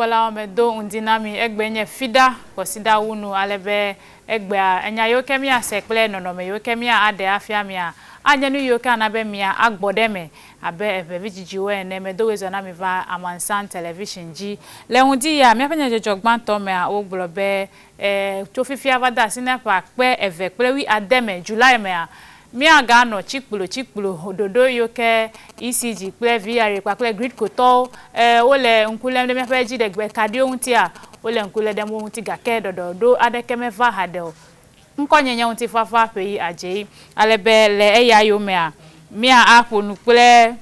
Nukpɔlawo medo ŋdi na mi egbe nye Fiɖa kɔsiɖa wu nu ale be egbea enya yiwo ke míase kple nɔnɔme yiwo ke mía aɖe afia mia anye nu yiwo ke ana be mia agbɔ ɖe eme abe eʋe vidzidziwo ene. Medo wezɔ na mi va Amansan Television dzi. Le ŋdi ya míaƒe nyadzɔdzɔ gbãtɔ mea wogblɔ be E, tso fifia va de asi na ƒe 2010 me, July mea, míaganɔ tsikplo tsikplo ɖoɖo yiwo ke ECG kple VRA kpakple GRIDCO tɔwo e, wole ŋku lém ɖe míaƒe dziɖegbekaɖiwo ŋutia, wole ŋku lé ɖem wo ŋuti gake ɖɔɖɔɖo aɖeke meva haɖe o. Ŋkɔnye nye Ŋutifafa Ƒeyi Adzeyi. Ale be le eya yomea, mía aƒo nu kple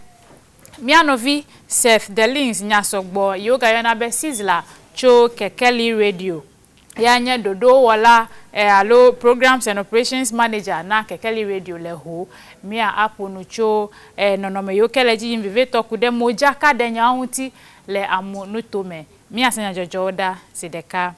mía nɔvi Seth Delings nya sɔgbɔ yi wogayɔna be Sizzla tso Kekeli Radio. Ya nye ɖoɖowɔla alo Programs and Operations Manager na Kekeli Radio le Ho. Mía aƒo nu tso nɔnɔme yiwo ke le edzi yim vevietɔ ku ɖe modzakaɖenyawo ŋuti le Amu nutome. Míase nyadzɔdzɔwo ɖa zi ɖeka.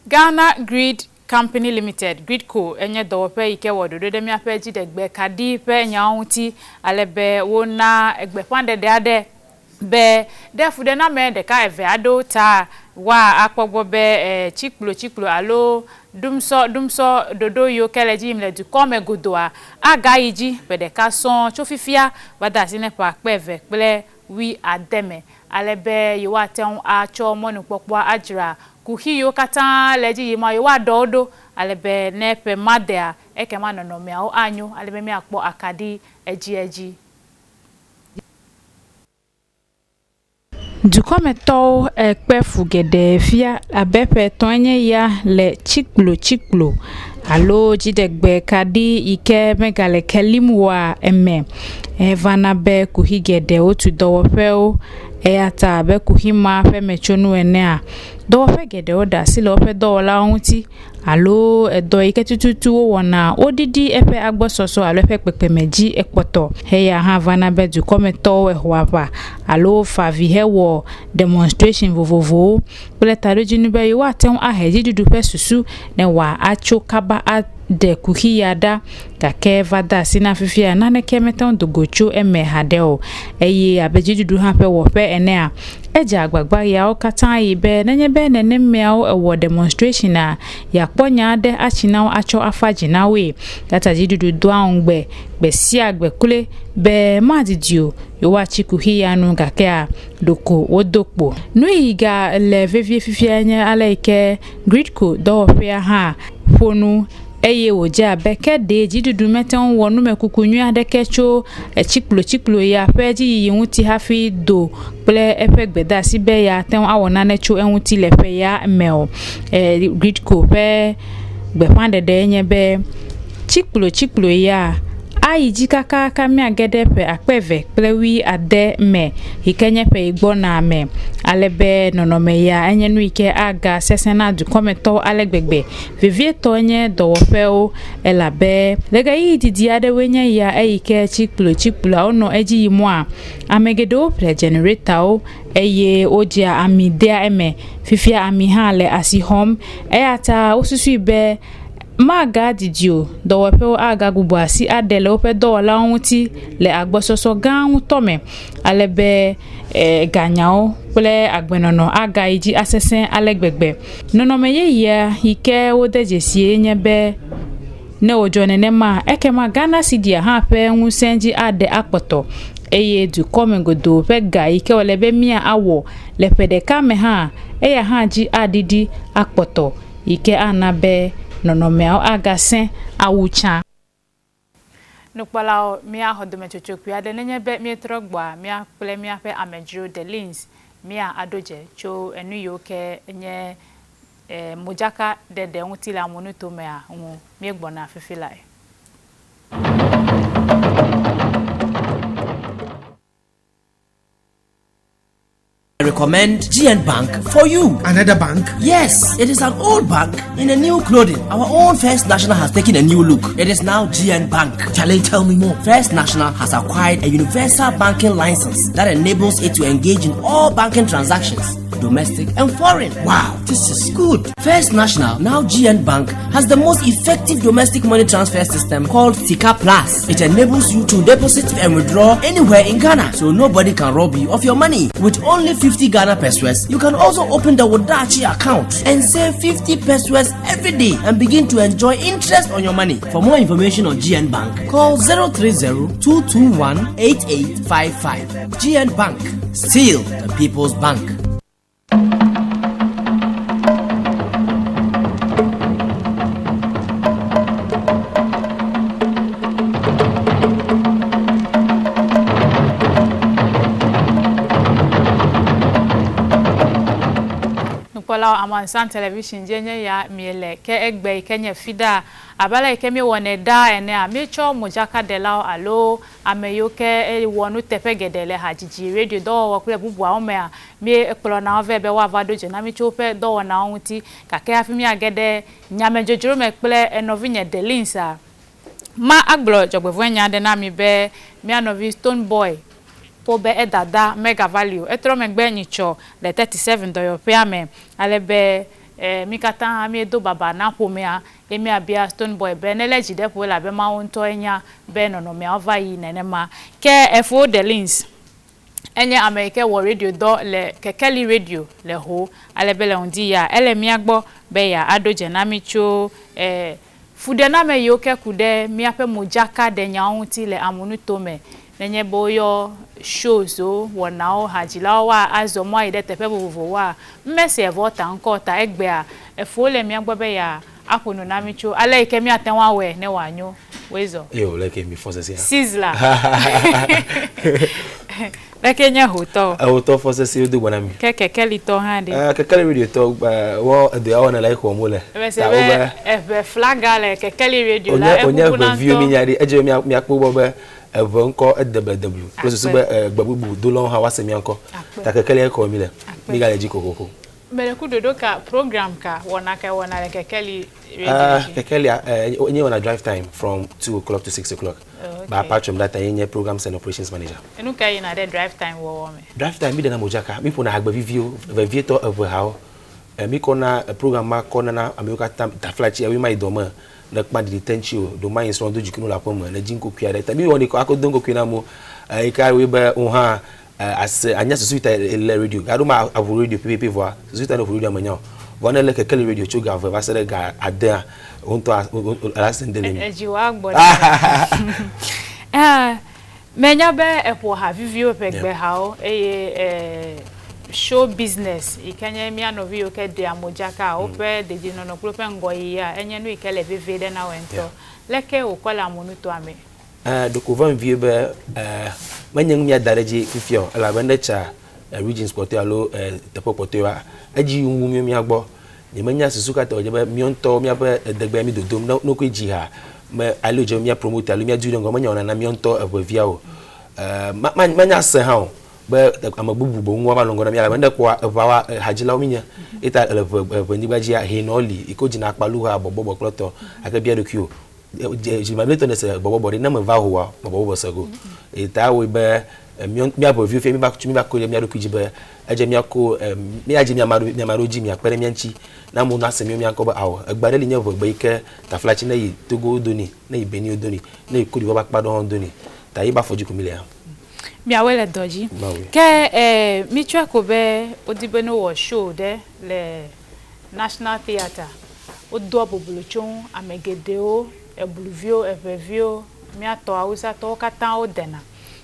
Ghana Grid Company Limited, GRIDCo, enye dɔwɔƒe yi ke wɔ ɖoɖo ɖe míaƒe dziɖegbe kaɖi ƒe nyawo ŋuti ale be wona gbeƒãɖeɖe aɖe be ɖe fuɖename ɖeka eve aɖewo ta woakpɔ gbɔ be tsikplotsikplo alo ɖumsɔ ɖumsɔ ɖoɖo yiwo ke le edzi yim le dukɔ me godoa agayi dzi ƒe ɖeka sɔŋ tso fifia va de asi ne ƒe 2010 me ale be yewoate ŋu atsɔ mɔnukpɔkpɔa adzra kuxi yiwo katã le edzi yim yewoaɖɔ wo ɖo ale be ne ƒe ma dea, ekema nɔnɔmeawo anyo ale be míakpɔ akaɖi edziedzi. Dukɔmetɔwo kpe fu geɖe fia abe ƒe etɔ̃e nye ya le tsikplotsikplo alo dziɖegbekaɖi yi ke megale ke lim oa eme. Evana be kuxi geɖewo tu dɔwɔƒewo eya ta abe kuxi ma ƒe metsonu enea, dɔwɔƒe geɖewo ɖe asi le woƒe dɔwɔlawo ŋuti alo edɔ yi ke tututu wowɔna woɖiɖi eƒe agbɔsɔsɔ alo eƒe kpekpeme dzi ekpɔtɔ. Eya hã vana be dukɔmetɔwo exɔ aʋa alo wofa avi hewɔ demonstration vovovowo kple taɖodzinu be yewoate ŋu ahe dziɖuɖu ƒe susu ne wòatso kaba aɖe kuxi ya ɖa gake va de asi na fifia naneke mete ŋu do go tso eme haɖe o. Eye abe dziɖuɖu hã ƒe wɔƒe enea, edze agbagba ɣeawo katã ɣi be nenye be nenem meawo ewɔ demonstration-a, yeakpɔ nya aɖe atsi na wo atsɔ afa dzi na woe. Eya ta dziɖuɖu doa ŋugbe gbe sia gbe kloe be madidi o yewoatsi kuxi ya nu gakea, ɖeko wodo kpo. Nu yi ga le vevie fifia nye ale yi ke Gridco dɔwɔƒea hã ƒo nu eye wòdze abe ke ɖee dziɖuɖu mete ŋu wɔ numekuku nyui aɖeke tso tsikplotsikplo ya ƒe dziyiyi ŋuti hafi do kple eƒe gbedeasi be yeate ŋu awɔ nane tso eŋuti le ƒe ya me o. E Gridco ƒe gbeƒãɖeɖe nye be tsikplotsikplo ya ayi dzi kakaka míage ɖe ƒe 2010 me yi ke nye ƒe yi gbɔna me ale be nɔnɔme ya enye nu yi ke aga sesẽ na dukɔmetɔwo ale gbegbe. Vevietɔ nye dɔwɔƒewo elabe le ɣeyiɣi didi aɖewoe nye ya eyi ke tsikplotsikploawo nɔ edzi yim moa, ame geɖewo ƒle dzeneretawo eye wodzea ami dea eme. Fifia ami hã le asi xɔm eya ta wosusui be magadidi o, dɔwɔƒewo agagbugbɔ asi aɖe le woƒe dɔwɔlawo ŋuti le agbɔsɔsɔ gã ŋutɔ me ale be e ganyawo kple agbenɔnɔ agayi dzi asesẽ ale gbegbe. Nɔnɔme yeyea yi ke wode dzesie nye be ne wòdzɔ nenema ekema Ghana Cedia hã ƒe ŋusẽ dzi aɖe akpɔtɔ eye dukɔme godoo ƒe ga yi ke wòle be mía awɔ le ƒe ɖeka me hã eya hã dzi aɖiɖi akpɔtɔ yi ke ana be nɔnɔmeawo agasẽ awu tsã. Nukpɔlawo, míaxɔ dometsotso kpui aɖe nenye be míetrɔ gbɔa, mía kple míaƒe amedzro Delins mía aɖo dze tso enu yiwo ke nye modzaka ɖeɖe ŋuti le amewo-nutomea ŋu. Míegbɔna fifi lae. recommend GN Bank for you. Another bank? Yes, it is an old bank in a new clothing. Our own First National has taken a new look. It is now GN Bank. Charlie, tell me more. First National has acquired a universal banking license that enables it to engage in all banking transactions, domestic and foreign. Wow, this is good. First National, now GN Bank, has the most effective domestic money transfer system called Sika Plus. It enables you to deposit and withdraw anywhere in Ghana, so nobody can rob you of your money. With only 50 Ghana pesewas, you can also open the Wodachi account and save 50 pesewas every day and begin to enjoy interest on your money. For more information on GN Bank, call 030 221 8855. GN Bank, still the people's bank. Nukpɔlawo Amansan Television dzie nye ya miele ke egbe yi ke nye Fiɖa. Abe ale yi ke míewɔnɛ ɖaa enea, míetsɔ modzakaɖelawo alo ame yiwo ke wɔ nuteƒe geɖe le hadzidzi, radio dɔwɔwɔ kple bubuawo mea, míekplɔna wo vɛ be woava ɖo dze na mí tso woƒe dɔwɔnawo ŋuti. Gake hafi míage ɖe nyamedzodzro me kple nɔvinye Delinsa, ma agblɔ dzɔgbevɔ̃enya aɖe na mi be mía nɔvi Stonebwoy ƒo be edada megava li o. Etrɔ megbe nyitsɔ le 37 dɔyɔƒea me ale be mí katã hã míedo baba na ƒomea ye míabia Stonebwoy be nelé dzi ɖe ƒo elabe Mawu ŋutɔe nya be nɔnɔmeawo va yi nenema. Ke efo Delins enye ame yi ke wɔ radio dɔ le Kekeli Radio le Ho ale be le ŋdi ya ele mía gbɔ be yeaɖo dze na mí tso fuɖename yiwo ke ku ɖe míaƒe modzakaɖenyawo ŋuti le amunutome. Nenye be woyɔ shows wo, wɔnawo, hadzilawo woa azɔ mɔ ayi ɖe teƒe vovovowoa, mese evɔ ta ŋkɔ ta egbea efo le mía gbɔ be ya aƒo nu na mí tso ale yi ke míate ŋu awɔe ne wòanyo. Woezɔ. Yo, leke mi fɔ sese. Sizzla. Leke nye hotɔ. Hotɔ fɔ sese wodo gbɔ na mi. Ke kekelitɔ hã ɖe. Eh, kekeli radio tɔ wɔ edo ya wɔna le exɔ mo le. Mese be eʋe flaga le kekeli radio la eʋuʋu na ŋutɔ. Onye ʋe viwo mi nya ɖi edze be mia kpɔ gbɔ be eʋe ŋkɔ edebledeblu kple susu be gbe bubu dolawo hã woase mia ŋkɔ. Ta kekeli exɔ mi le. Mi gale dzi kokoko. Mele ku ɖoɖo ka program ka wɔna ka wɔna le kekeli radio dzi? Kekeli nye wɔna drive time from 2 o'clock to 6 o'clock. Oh, okay. But apart from that, nye programs and operations manager. Enu ka yina ɖe drive time wɔwɔ me? Drive time mi ɖena modzaka, mi ƒona hagbe viviwo, vevietɔ eʋe hawo. Mi kɔna program ma kɔna na amewo katã taflatsi ewoe ma yi dɔ me ne kpa ɖiɖi te ŋuti o, ɖo ma yi srɔ̃ do dziku nu le aƒe me, ne dzi ŋkokui aɖe ta mi wɔnɛ kɔ akɔ do ŋkokui na amewo eyi ka wɔe be wo hã ase anya susu yi ta le radio gaɖo ma aʋu radio pɛpɛpɛ vɔa susu yi ta ne ʋu radio menya o vɔa ne le kekeli radio tso ga eve va se ɖe ga adea wo ŋutɔ ala se ŋde le mi. Edzi wa gbɔ ɖe menya be eƒo ha viviwo ƒe gbehawo eye show business yi ke nye mía nɔvi yiwo ke ɖea modzaka woƒe dedienɔnɔ kple woƒe ŋgɔyiyia enye nu yi ke le vevie ɖe na wò ŋutɔ. Leke wòkɔ le amonutoa me? Ɖeko vem vie be menye nu míada ɖe edzi fifia o elabe ne tsa regions kpɔtɔe alo teƒe kpɔtɔewoa, edzi yim wu mía gbɔ. Nyemenya susu ka ta wòdze be míawo ŋutɔwo míaƒe degbea mí dodom ne wokoe dzi ha me ale wòdze be mía promote alo míadui ɖe ŋgɔ menye wɔna na míawo ŋutɔ eŋeviawo o. Manya se hã o be ame bubu boŋ woava nɔ ŋgɔ na mí elabe ne ekpɔa eŋawoa hadzilawo míenye eya ta le ʋe nyigba dzia hɛnɔwo li yi ke wodzina akpaluha, bɔbɔbɔ kple etɔ gake bia ɖokuiwò Dzi mamlɛtɔ ne se gbɔgbɔbɔ ɖi ne me va hoa gbɔgbɔbɔ se go. Eta wɔe be mía ʋeviwo fia míva tso míva ko ɖe mía ɖokui dzi be edze míako míadze mía maɖo mía maɖo dzi míakpe ɖe mía ŋuti ne amewo nase míwo mía ŋkɔ be ao egbe aɖe li nye ʋegbe yi ke taflatsi ne yi Togo wodo nɛ ne yi Benin wodo nɛ ne yi Cote d'Ivoire ƒe akpa ɖewo hã wodo nɛ ta ye be afɔ dzi ko mílea. Miawoe le dɔ dzi. Ke mítsɔe ko be wodi be ne wowɔ show ɖe le National Theatre. Wodoa boblo tso ŋu. Ame geɖewo, Ebluviwo, Eʋeviwo, mía tɔ Awusatɔwo katã wodena.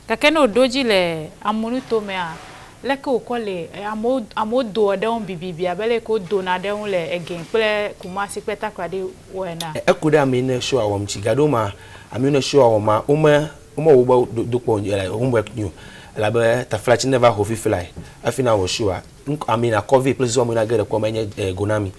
Gake ne wòɖo edzi le amewo nutomea, leke wòkɔ le amewo amewo doa ɖe eŋu bibibi abe leke wodona ɖe eŋu le Egin kple Kumasi kple Takoradi wɔ enea? Eku ɖe ame yi ne showa wɔm ŋuti. Gaɖewomea, ame yiwo ne showa wɔma, wome womewɔ wobe dokpɔ o, homework nyuie o. Elabe taflatsi ne va xɔ fifi lae hafi nawɔ showa, ŋkɔ ame nakɔ vɛ kple susu amewo nage ɖe kpɔ me nye gonami.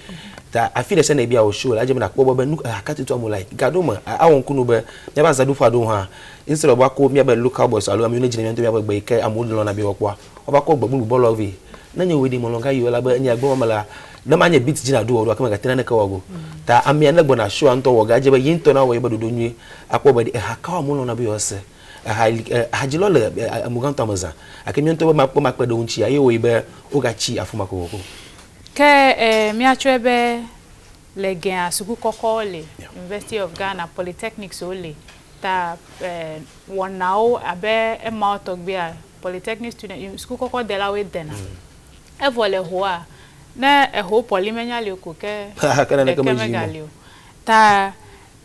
Ta afi ɖe sia ɖe ebia wò show la, edze be nakpɔ gbɔ be nu aka tutu amewo like. Gaɖo me awɔ ŋku nu be míaƒe azaɖuƒe aɖewo hã instead of woakɔ míaƒe local boys alo amewo ne dzi ne míawo ŋutɔ míaƒe gbe yi ke amewo lɔ̃na be yewoakpɔa, woava kɔ gbe bubu bɔlɔ vɛ. Ne nye wòe ɖi melɔ̃ gayi o elabe enye agbe me la, ne manye beat dzi nàɖu wɔ ɖoa, ke mègate naneke wɔ go. Ta amea ne gbɔna showa ŋutɔ wɔ ge, edze be ye ŋutɔ nawɔ yeƒe ɖoɖo nyuie akpɔ be ɖe eha kawo amewo lɔ̃na be yewoase. Eha li, hadzilawo le emugãtɔa me zã gake míawo ŋutɔ be makpɔ makpe ɖe wo ŋutsia, ye wɔe be wogatsi afi ma kokoko. Ke míatsɔe be le gea suku kɔkɔwo li, University of Ghana, Polytechnics wo li, ta wɔnawo abe emawo tɔgbea, Polytechnic student, suku kɔkɔ delawoe dena. Evɔ le hoa, ne eho poly menya li o ko ke ɖeke megali o. Ta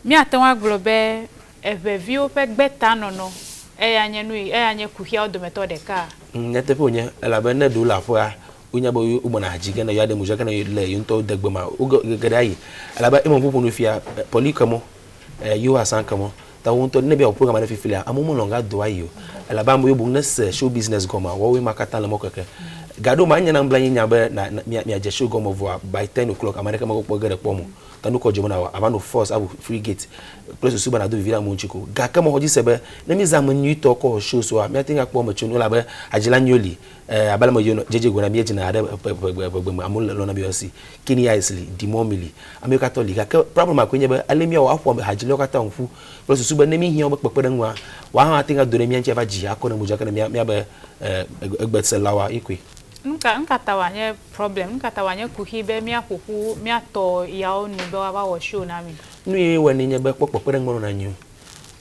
míate ŋu agblɔ be eʋeviwo ƒe gbetanɔnɔ eya nye nu eya nye kuxiawo dometɔ ɖeka. Nyateƒe wònye elabe ne ɖewo le aƒea, wonya be wogbɔna ha dzi ge ne yewoaɖe modzaka ne le yewo ŋutɔ degbe ma, woge geɖe ayi. Elabe eme ƒoƒo nu fia, poly ke mɔ, yewo asan ke mɔ. Ta wo ŋutɔ ne be yeawɔ program aɖe fifi lea, amewo melɔ̃ ga do ayi o. Elabe amewo boŋ ne se show business gɔmea, woawoe ma katã le mɔ keke. Gaɖo ma, enye na nublanui nya be na, na, mia, miadze show gɔme vɔa by 10 o'clock ame aɖeke mekpɔ ge ɖe kpɔm o. Ta nu kɔ dzom na wò, ava no force aʋu free gate kple susu be nàdo vivi ɖe amewo ŋuti ko. Gake mexɔ dzi se be ne mízã ame nyuitɔ kɔ wɔ show soa, míate ŋu akpɔ emetsonu elabe hadzila nyuiwo li. Abe ale me dzedze go na míedzina haɖe ƒe ƒe ƒegbe me amewo lɔ̃na be yewoasi. Kenny Ice li, Dimomi li, amewo katã li. Gake problem koe nye be ale míawɔ aƒo ame hadzilawo katã nu ƒu kple susu be ne míhiã woƒe kpekpeɖeŋua, woahã ate ŋu ado ɖe mía ŋuti ava dzi akɔ ɖe modzaka ne mía míabe egbeselawoa ye koe. Nuka nuka ta wòanye problem? Nuka ta wòanye kuxi be míaƒo ƒu míatɔ yawo nu be woava wɔ show na mí? Nu ye wɔnɛ nye be kpɔ kpekpeɖeŋu menɔna anyi o.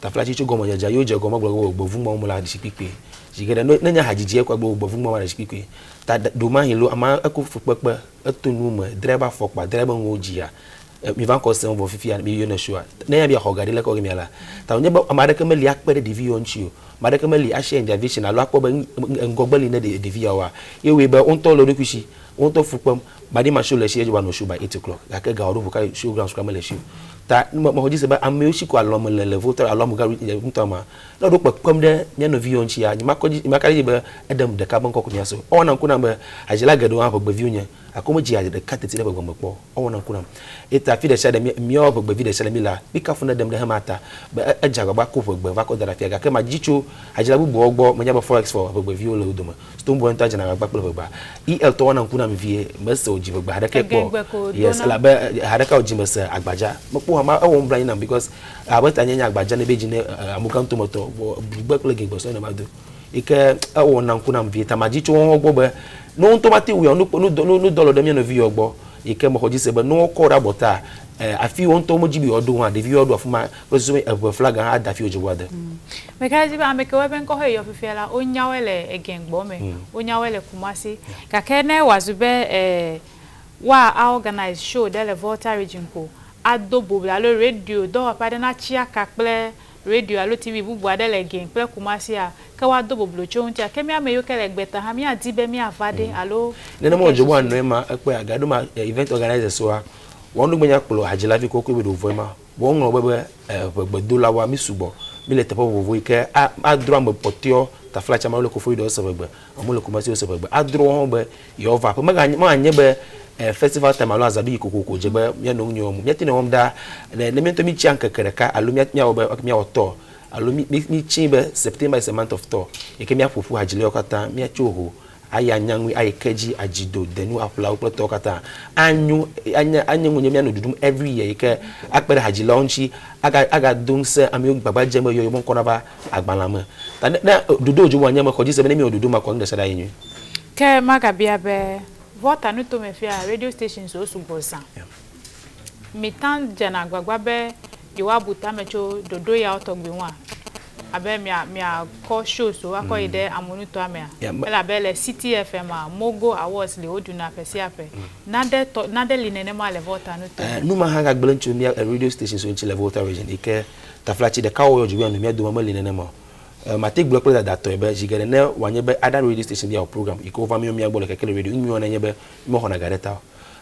Taflatsi tso gɔmedzedzea ye wodze gɔme gblɔ be gbevu ŋmɔ me le aɖisi kpikpi. Zi geɖe ne nye hadzidzi ekɔ gbe gbevu ŋmɔ me aɖisi kpikpi. Ta ɖomahi lo ama eku fukpekpe eto nu me dra ebe afɔkpa dra ebe nuwo dzia. Mi va ŋkɔ sem vɔ fifia mi yɔne shoa. Ne ya bi xɔ ga ɖi le kɔ ge mia la. Ta wonye be ame aɖeke meli akpe ɖe ɖevi yawo ŋuti o. Ame aɖeke meli a share their vision alo akpɔ be ŋgɔgbe li ne ɖevi yawoa. Ye wɔe be wo ŋutɔ le wo ɖokui si. Wo ŋutɔ fu kpem. Madi ma show le esi edze be anɔ show by 8 o'clock gake ga ɖo ʋu ka show grounds kura mele si o. Ta mexɔ dzi se be amewo si ko alɔme le le vote alo amega ŋutɔ ma ne ɖo kpekpem ɖe mía nɔvi yawo ŋutia nyemakɔ dzi nyemaka ɖe edzi be eɖem ɖeka be ŋkɔ ko míase o. Ewɔna ŋku nam be hadzila geɖewo hã ʋegbeviwo nye gake womedzi ha ɖeka teti ɖe ʋegbe me kpɔ o. Ewɔna ŋku nam. Eya ta afi ɖe sia ɖe míawo ʋegbevi ɖe sia ɖe mílea, míkafu ne ɖem ɖe hema ta be edze agbagba ko ʋegbe va kɔ da ɖe afia gake madzi tso hadzila bubuawo gbɔ menya be forex for ʋegbeviwo le wo dome. Stonebwoy ŋutɔ dzena agbagba kple ʋegba. EL tɔ wɔna ŋku nam vie, mese wòdzi ʋegba haɖeke kpɔ. Egegbe ko wòdona. Yes, elabe haɖeka wòdzi mese agbadza. Mekpɔ hã ma ewɔ nublanui nam because abe ta nye nye agbadza ne be dzi ne amewo ŋutɔ vɔ blugbe kple gegbe sɔŋ ne ma do. Yi ke ewɔna ŋku nam vie ta madzi tso woawo gbɔ be ne wo ŋutɔ mate ŋui nu nu dɔ le ɖe mía nɔvi yawo gbɔ yi ke mexɔ dzi se be ne wokɔ ɖe abɔta afi wo ŋutɔ womedzi be yewoaɖo hã ɖevi yewoaɖo afi ma kple susu be eʋe flaga hã ada afi wòdze be woade. Meka ɖe edzi be ame kewo eƒe ŋkɔ he yɔ fifia la, wonya woe le Egengbɔ me, wonya woe le Kumasi. Gake ne wòazu be woa a organise show ɖe le Volta region ko ado boblo alo radio dɔwɔƒe aɖe natsi aka kple radio alo TV bubu aɖe le Geng kple Kumasia, ke woado boblo tso eŋutia. Ke mía ame yiwo ke le egbeta hã, míadi be míava ɖe alo Nenema wòdze be woanɔ ema ekpɔe aga ɖo ma event organizers woa, woawo ŋugbe nya kplɔ hadzila vi kɔkɔe be ɖe wòvɔ ema. Woŋlɔ be be ʋegbedolawoa mí sugbɔ, mí le teƒe vovovo yi ke a adro ame kpɔtɔewo taflatse amewo le Koforidɔ wose ʋegbe, amewo le Kumasi wose ʋegbe. Adro woawo hã be yewoava aƒe. Meganye manye be festival time alo azãɖuɣi kokoko dze be míanɔ nu nyui wɔm o. Míate ŋu wɔm ɖaa ne ne míaŋutɔ mítsia ŋkeke ɖeka alo mía míawɔ be ok míawɔ tour alo mí mí mítsii be September is a month of tour yi ke míaƒo ƒu hadzilawo katã míatso ho ayi anyaŋui, ayi ke dzi, adzido, denu, aƒlawo kple tɔwo katã. Anyo, anye, anye ŋu nye míanɔ ɖuɖum every year yi ke akpe ɖe hadzilawo ŋuti, aga, agado ŋusẽ ame yiwo gbagba dzem be yewo ŋkɔ nava agbalẽa me. Ta ne, ne ɖoɖo wòdze be wòanye mexɔ dzi se be ne míewɔ ɖoɖo ma kɔ nu ɖe sia ɖe ayi nyuie. Ke magabia be, Volta nutome fia radio stations wo sugbɔ zã. Mitan dzena agbagba be yewoabu tame tso ɖoɖo yawo tɔgbi ŋua? Abe mia miakɔ shows wo akɔ yi ɖe amewo nutoa mea? Elabe le City FM a, Mogo Awards li woɖuna ƒe sia ƒe. Nane tɔ nane li nenema le Volta nutome? Nu ma hã gagblẽ tso mía radio stations wo ŋuti le Volta region yi ke taflatsi ɖeka wɔwɔ dzi be mianɔ mía dome meli nenema o. Mate gblɔe kple dadatɔe be zi geɖe ne wòanye be other radio station be yeawɔ program yi ke wova míwo mía gbɔ le keke le radio, nu míewɔna nye be mímexɔna ga ɖe ta o.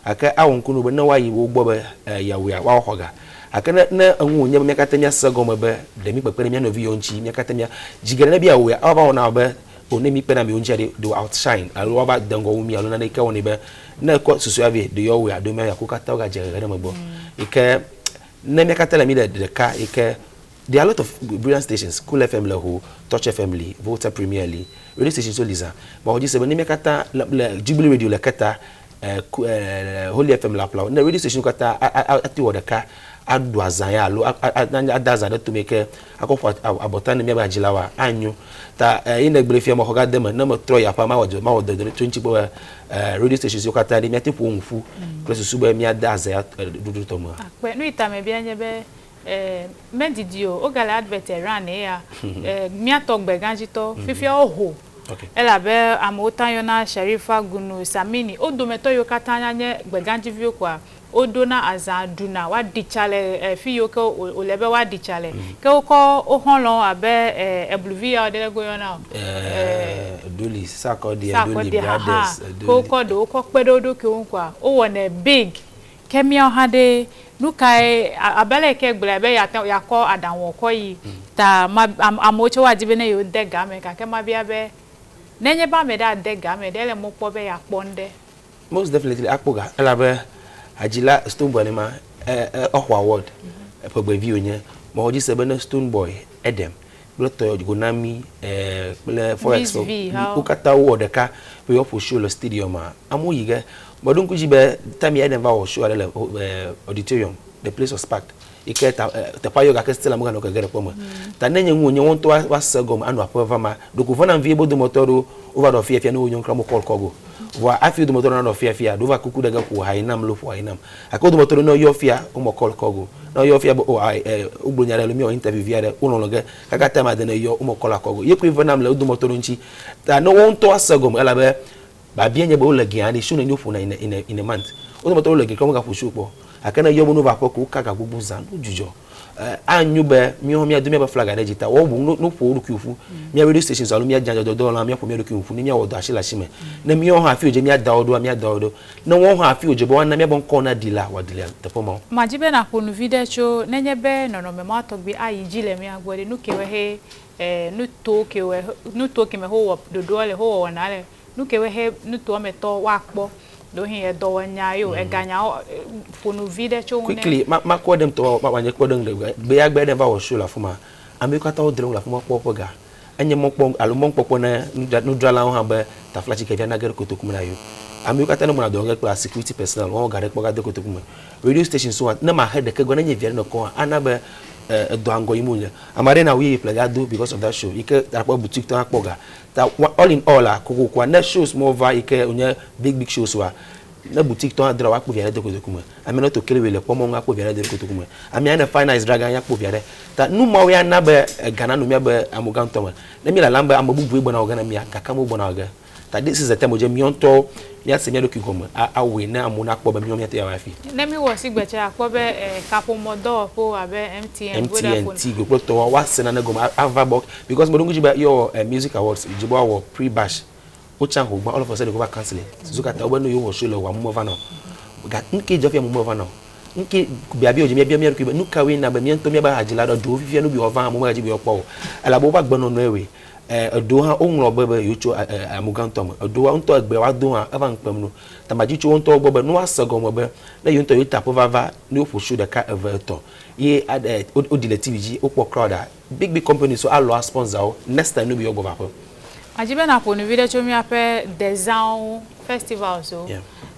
Gake awɔ ŋku na wo be ne woayi wo gbɔ be yeawɔea, woaxɔ ga. Gake ne ne eŋu wònye be mía katã míase egɔme be ɖe míkpekpe ɖe mía nɔvi yawo ŋuti, mía katã mía zi geɖe ne be yeawɔea, eva wɔna na wò be o ne míkpe ɖe amewo ŋutia ɖe they will outshine alo woava de ŋgɔ wu mí alo nane yi ke wɔnɛ be ne ekɔ susua vɛ ɖe yewoawɔea, ɖe míawɔe gake wo katã wogadze hehe ɖe megbɔ. Yi ke ne mía katã le mí le ɖeka yi ke. There are a lot of brilliant stations, Cool FM le ho, Touch FM li, Volta Premier li, radio stations wo li zã. Mexɔ dzi se be ne mía katã le, le Jubilee Radio le Keta, eh, eh, Holy FM le Aplawo, ne radio stations katã ate wɔ ɖeka aɖu azã ya alo ade azã ɖe tome ke akɔ ƒo abɔta ne míabe hadzilawoa, anyo. Ta eh, yi ne gblɔe fia mexɔ ga de eme, ne metrɔ yi aƒea mawɔ dɔ, mawɔ dɔ ɖe tso eŋuti kpɔ be eh, radio stations yiwo katã ɖe míate ƒo wo nu ƒu kple susu be míade azã ya ɖuɖu tɔ mea. Akpe. Nu yi ta mebia nye be Eh, medidi o, wogale advert run eya. Eh, mía tɔ gbegãdzitɔ, fifia woho. Okay. Elabe amewo ta yɔna Sherifa, Gunu, Samini, wo dometɔ yiwo katã nya nye gbegãdziviwo koa, woɖona azã ɖuna, woaɖi tsa le eh, fi yiwo ke wòle be woaɖi tsa le. Ke wokɔ wo xɔlɔ̃wo abe eh, ebluvi yawo ɖe leke woyɔna o. Eh, Edoli, Sarkodie, Edoli, Sarkodie, haha. Brothers, Ke Edoli. wokɔ ɖewo kɔ kpe ɖe wo ɖokuiwo ŋu koa, wowɔnɛ big. Ke míawo hã ɖe, nu kae, abe ale yi ke egblɔe be yeate ŋu yeakɔ aɖaŋuɔ kɔ yi ta ma, amewo tsɛ woadi be ne yewode ga eme gake mabia be, nenye be ame ɖe ade ga eme ɖe, ele mɔ kpɔ be yeakpɔ nu ɖe? Most definitely akpɔ ga elabe hadzila Stonebwoy nenema exɔ award ƒegbevi wònye. Mexɔ dzi se be ne Stonebwoy eɖem kple tɔyɔ Gonami kple Forex wo katã wowɔ ɖeka be yewoaƒo show le stadium a, amewo yi ge. Meɖo ŋku dzi be time ya Edem va wɔ show aɖe le auditorium, the place was packed. Yi ke ta teƒea yɔ gake still amewo ganɔ gege ɖe kpɔ me. Ta ne nye nu wònye wo ŋutɔ woase egɔme anɔ aƒe vam ma, ɖeko vena vie be wo dometɔ aɖewo wova ɖɔ fiafia ne wonyo kura mekɔ kɔ go. Vɔa hafi wo dometɔ aɖewo nanɔ fiafia, ɖewo va kuku ɖe ge ƒo ha yi nam loo ƒo ha yi nam. Gake wo dometɔ aɖewo ne woyɔ fia, womekɔ kɔ go. Ne woyɔ fia be oh wogblɔ nya ɖe alo míewɔ interview vi aɖe, wolɔlɔ̃ ge kaka time ade ne yɔ womekɔ la kɔ go. Ye koe venam le wo dometɔ aɖewo ŋuti. Ta ne woawo ŋutɔ ase egɔme elabe biabia nye be wole gea ɖe show neni woƒona in a, in a, in a month. Wo dometɔ aɖewo le ge kura womegaƒo show kpɔ o. Gake ne eyɔ be ne wova aƒe ko woka ga gbogbo zã, wodzudzɔ. Anyo be míawo hã míado míaƒe flaga ɖe dzi ta woawo boŋ ne woƒo wo ɖokuiwo ƒu. Mía radio stations alo mía nyadzɔdzɔdɔwɔlawo míaƒo mía ɖokuiwo ƒu ne míawɔ dɔ asi le asi me. Ne míawo hã hafi wòdze míada wo ɖoa, míada wo ɖo. Ne woawo hã hafi wòdze be woana míaƒe ŋkɔwo naɖi la, wòaɖi le teƒe mawo. Madi be nàƒo nu viɖe tso nenye be nɔnɔme ma tɔgbi ayi dzi le mía gbɔ ɖe, nu kewoe he nuto kewoe nuto ke me howɔ ɖoɖoa le howɔ wɔna le, nu kewoe he nutoa me tɔ woakpɔ, ɖewohĩ edɔwɔnya ye o, eganyawo, ƒo nu viɖe tso ŋu ne. Quickly, ma makɔ ɖem tɔ ma wòanye kpɔɖeŋu ɖe gbe ya gbe ɖe va wɔ show le afi ma. Ame yiwo katã wodre ŋu le afi ma kpɔ woƒe ga. Enye mɔkpɔ alo mɔnukpɔkpɔ na nudzralawo hã be taflatsi via nage ɖe kotoku me na yewo. Ame yiwo katã ne gbɔna dɔ wɔ ge kple security personnel woawo ga ɖe kpɔ gade kotoku me. Radio stations hã ne maxe ɖeke gɔ̃ nenye via ɖe nèkɔ hã ana be edɔa ŋgɔ yim wole. Ame aɖe na awu yeye ƒle ga do because of that show yi ke akpɔ boutique tɔ hã kpɔ ga. Ta all in all la kokokoa ne shows mawo va yi ke wonye big big shows woa, ne boutique tɔ hã dzra woakpɔ via ɖe de kotoku me. Ame ne to kele le kpɔ mɔnu akpɔ via ɖe de kotoku me. Amea ne fine ice dragon ya kpɔ via ɖe. Ta nu mawo ya na be ega nano mía be amewo gãtɔ me. Ne míele lalam be ame bubuwoe gbɔna wɔ ge na mía gake amewo gbɔna wɔ ge. Ta this is the time wòdze míawo ŋutɔwo míase mía ɖokui gɔme awɔe ne amewo nakpɔ be míawo míate ŋu awɔe hafi. Ne míwɔ sigbe tsɛ akpɔ be kaƒomɔ dɔwɔƒewo abe MTN, MTN, Vodafone. Tigo kple tɔwo woase nane gɔme ava gbɔ because meɖo ŋku dzi be yewɔ music awards dzi be woawɔ pre bash wotsa ho gbã all of a sudden wova cancel susu katã wobe ne yewo wɔ show le wɔ amewo meva na o. Gake nu ke dzɔ hafi amewo meva na o. Nu ke biabia wòdze míabia mía ɖokui be nu kawoe na be mía ŋutɔ míabe hadzila aɖewo ɖewo fifia nu bi woava amewo megadzi be yewoakpɔ o elabe woƒe agbenɔnɔe wɔe. Eɖewo hã woŋlɔ be be yewotso amegãtɔ me. Eɖewo ŋutɔ egbe woado hã eva ŋukpem no. Ta madzi tso wo ŋutɔwo gbɔ be ne woase gɔme be ne yewo ŋutɔ yewote aƒe vava ne woƒo show ɖeka, eve, etɔ̃ ye woɖi le TV dzi wokpɔ crowd a, big big companies wo alɔ a sponsor wo next time ne wobe yewoagbɔ va aƒe. Madzi be nàƒo nu viɖe tso míaƒe dezãwo ŋu, festivals wo.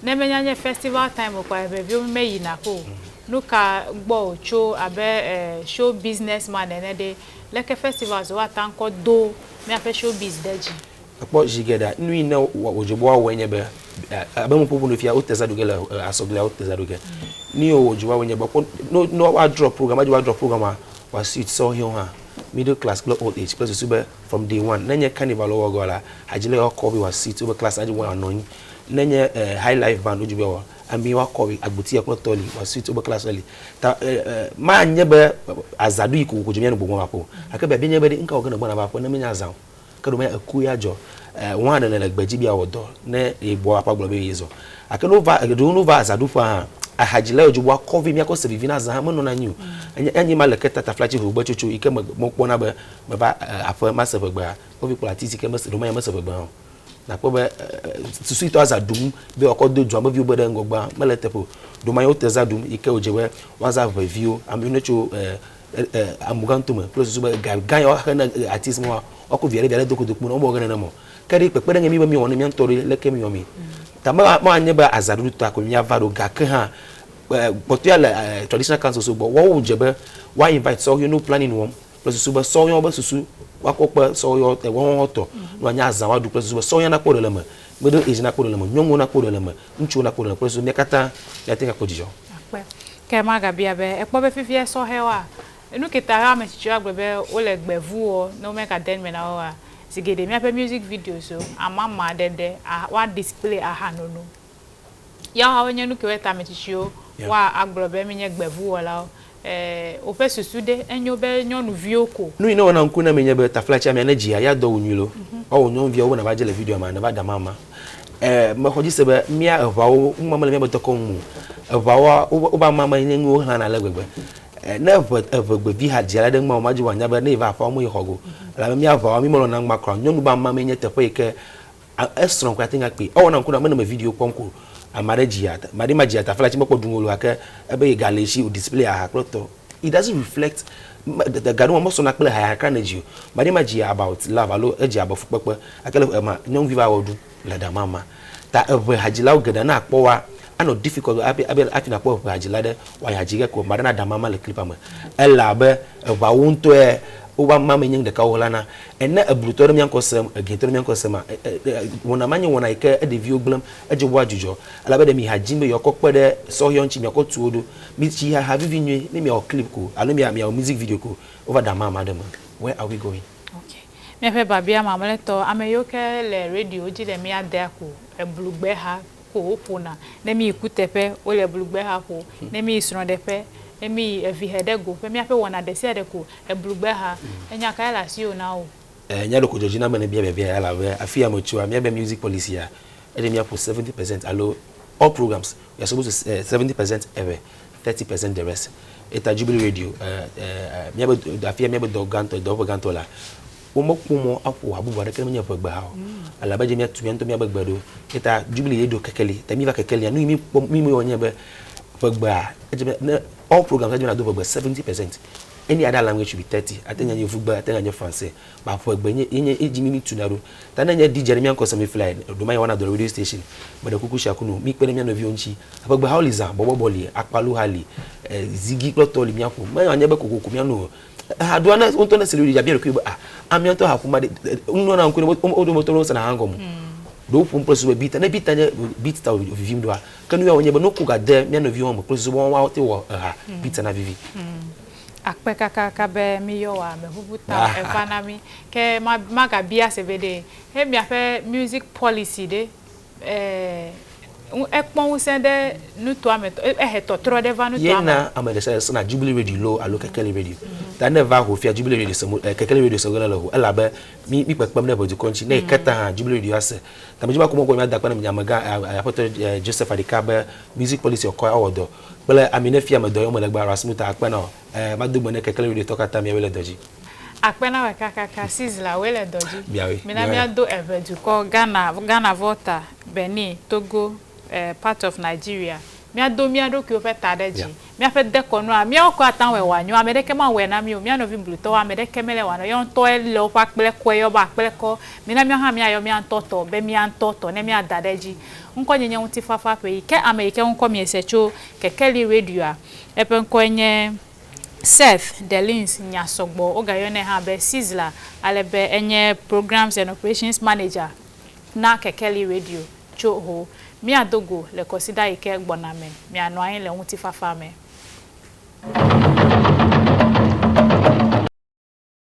Ne menya nye festival time o kpoa eʋeviwo meyina ko o. Nuka gbɔ wòtso abe show business man ene ɖe, Leke festivals woate ŋu akɔ do míaƒe showbiz ɖe dzi? Èkpɔ zi geɖea, nu yi ne wòdze be woawɔe nye be, abe nuƒoƒo nu fia, wote zã ɖu ge le asɔglia, wote zã ɖu ge. Nu yi wòdze be woawɔe nye be, ne ne woadrɔ program, adze woadrɔ programa, wòasuit sɔhɛwo hã, middle class kple old age kple susu be from day one, ne nye carnival wowɔ ge la, hadzila yewoakɔ be wòasuit wobe class nadze be woanɔ anyi. Ne nye high life band wodzi be yewoawɔ, ami woakɔ be agbotia kple tɔ li, wòasuit wobe class li. Ta manye be azã ɖuɣi kokoko dze míanɔ gbɔgbɔm aƒe o. Gake biabia nye be ɖe, nuka wɔ ge nègbɔna va aƒe ne menye azã o? Ke ɖo menye eku ya dzɔ. Wò hã ɖe nèle gbedzi be yeawɔ dɔ ne yegbɔ aƒea gblɔ be yezɔ. Gake ne wova, ɖewo ne wova azãɖuƒea hã, ahadzilawo dzo be woakɔ vɛ míakɔ se vivi na azã hã menɔna anyi o. Enye, enye ma le ke tataflatsi ʋeʋegbetsotso yi ke me, mekpɔna be meva aƒe mase ʋegbea, wovi kplɔ ati si ke mese, ɖewo menya mese ʋegbe hã o. Nàkpɔ be susu yitɔ azã ɖum be wòakɔ do dua me viwo be ɖe ŋgɔgbea mele eteƒe o. Ɖomayi wote zã ɖum yi ke wòdze be woazã ʋeviwo, ame yiwo netso Amugã ŋutome kple susu be ga gã ya woaxe ne artist ma woakɔ via ɖe via ɖe do kodokpo na womewɔ ge nenema o. Ke ɖe kpekpeɖeŋu mi be miwɔ ne mía ŋutɔ ɖe leke miwɔ mi. Ta me manye be azaɖuɖu ta ko míava ɖo gake hã kpɔtɔea le traditional councils wo gbɔ woawo dze be woa invite sɔhɛwo ne wo planning wɔm kple susu be sɔhɛwo be susu woakɔ kpe sɔhɛwo woawo tɔ ne woanye azã woaɖu kple susu be sɔhɛa nakpɔ ɖe le eme, middle age nakpɔ ɖe le eme, nyɔnuwo nakpɔ ɖe le eme, ŋutsuwo nakpɔ ɖe le eme kple susu be mía katã míate ŋu akpɔ dzidzɔ. Akpe. Ke magabia be, èkpɔ be fifia sɔhɛwoa, nu ke ta ame tsitsiwo agblɔ be wole gbe vu wɔ ne womegade nu me na wo oa? Zi geɖe míaƒe music videos wo, amamaɖeɖe, woa display ahanono. Ya woawoe nye nu kewoe ta ame tsitsiwo woa agblɔ be míenye gbevuwɔlawo. E, woƒe susu ɖe, enyo be nyɔnuviwo ko. Nu yi ne wɔna ŋku na mi nye be taflatse amea ne dzia ya dɔ wu nyui lo. Woawɔ nyɔnuviawo be nava dze le videoa mea neva da mama. E, mexɔ dzi se be mía eʋawo numa mele míabe dekɔnu me o. Eʋawoa wobe amama nye nuwo xlãna ale gbegbe. E, ne eʋe eʋegbevi ha dzia ɖe ŋma o madzi wòanya be ne yeva aƒea womeyi xɔ go. Elabe mía ʋawoa mí melɔ̃na ŋma kura o. Nyɔnu be amama nye teƒe yi ke esrɔ̃ koe ate ŋu akpee. Ewɔ na ŋku na mene me video kpɔm ko ame aɖe dzia ame aɖe ma dzia taflatse mekpɔ ɖum o gake ebe ye ga le esi o display aha kple tɔ. It doesn't reflect ga ɖewo mesɔna kple ha ya kra ne dzi o. Ame aɖe ma dzia about love alo edzi abe fukpekpe gake le ema nyɔnuvi va wɔ ɖu le ɖa mama. Ta eʋe hadzilawo geɖe ne akpɔ woa anɔ difficult hafi hafi nakpɔ eʋe hadzila ɖe wòayi hadzi ge ko ame aɖe naɖe amama le clip me. Elabe eʋeawo ŋutɔe wobe amama nye nu ɖeka woɣlana. Ene eblutɔ ɖe mía ŋkɔ sem, egɛtɔ ɖe mía ŋkɔ sema, wɔna ma nye wɔna yi ke eɖeviwo gblẽm, edze woa dzudzɔ. Elabe ɖe mi ha dzim be yewoakɔ kpe ɖe sɔhɛwo ŋuti, miakɔ tu wo ɖo. Mi tsi ha vivi nyuie ne miawɔ clip ko alo mia miawɔ music video ko wova ɖe amama ɖe me. Where are we going? Ok. Míaƒe biabia mamlɛtɔ, ame yiwo ke le radio dzi le mía dea ko eblugbe ha ko woƒona. Ne míyi kuteƒe, wole blugbeha ƒo. Ne míyi srɔ̃ɖeƒe, ne míyi eviheɖegoƒe, míaƒe wɔna ɖesiaɖe ko eblugbeha. Enya kae le asiwò na wò? Nya ɖeko dzɔ dzi nam be nèbia biabia ya elabe afi ya metsoa, míabe music policy ya, edze míaƒo 70% alo all programs, we are supposed to 70% ewe, 30% the rest. Eta Jubilee Radio, míabe afi ya míabe dɔ gãtɔ, dɔwɔƒe gãtɔ lea, Womekpɔ mɔ aƒo ha bubu aɖeke ne menye ʋegbe ha o. Elabe edze míatu mía ŋutɔ míabe gbe ɖo. Eya ta Jubilee ye ɖo kekeli. Ta míva kekelia, nu yi míkpɔ, mí mewɔ nye be ʋegbea, edze be ne all programs edze be nàdo ʋegbe 70%. Any other language should be 30. Ate ŋu anye yevugbe, ate ŋu anye français. But ʋegbe nye, ye nye edzi mí mítuna ɖo. Ta ne nye DJ ɖe mía ŋkɔ se mi fly, ɖo ma yi wɔna dɔ le radio station. Meɖe kuku sia kunu, míkpe ɖe mía nɔviwo ŋuti. Ʋegbe hawo li zã, bɔbɔbɔ li, akpalu ha li, zigi kple tɔwo li míaƒo. Menye be kokoko míano o. Hadoa ne ŋutɔ ne se ɖoɖi abia ɖokui be ah amea ŋutɔ ha ƒom aɖe nua na ŋku ne wo dometɔ ɖewo sena hã gɔme. Ɖewo ƒom kple susu be beat ne beat nye beat ta vivim ɖoa ke nu ya wonye be ne woko ga de mía nɔviwo me kple susu be woawo te wɔ eha beat na vivi. Akpe kakaka be míyɔ wò ameʋuʋu ta eva na mí. Ke magabia se be ɖe he miaƒe music policy ɖe Ekpɔ ŋusẽ ɖe nutoa me, ehe tɔtrɔ ɖe va nutoa me. Ye na ame ɖe sia ɖe sena Jubilee Radio loo alo Kekeli Radio. Ta ne eva ho fia Jubilee Radio se mo, Kekeli Radio se ge ne le ho elabe mi mi kpekpem ɖe ʋedukɔ ŋuti. Ne yi ke ta hã Jubilee Radio ase. Ta medzi be akɔ mɔ gbɔ mía da akpe na mia amegã aƒetɔ Joseph Adika be music policy ɔkɔ ewɔ dɔ kple ami ne fia me dɔ yɔ me le gba Rasmuta akpe na wò. Mado gbe ne Kekeli Radio tɔ katã miawoe le dɔ dzi. Akpe na wò kakaka Sizzla wòe le dɔ dzi. Miawoe. Mina míado eʋe dukɔ Ghana, Ghana Volta, Benin, Togo, eh, part of Nigeria. Míado mía ɖokuiwo ƒe ta ɖe dzi. Míaƒe dekɔnua, míawo koe ate ŋu awɔe wòanyo, ame ɖeke mawɔe na mí o. Mía nɔvi Blutɔwo, ame ɖeke mele wɔa na wo. Yewo ŋutɔe le woƒe akplekɔe yɔ be akplekɔ. Mina míawo hã míayɔ mía ŋutɔ tɔ be mía ŋutɔ tɔ ne míada ɖe edzi. Ŋkɔnye nye Ŋutifafa Ƒeyi. Ke ame yi ke ŋkɔ miese tso Kekeli Radioa, eƒe ŋkɔe nye Seth Delins nya sɔgbɔ, wogayɔnɛ hã be Sizzla, ale be enye Programs and Operations Manager na Kekeli Radio tso Ho. Míado go le kɔsiɖa yi ke gbɔna me. Mianɔ anyi le ŋutifafa me.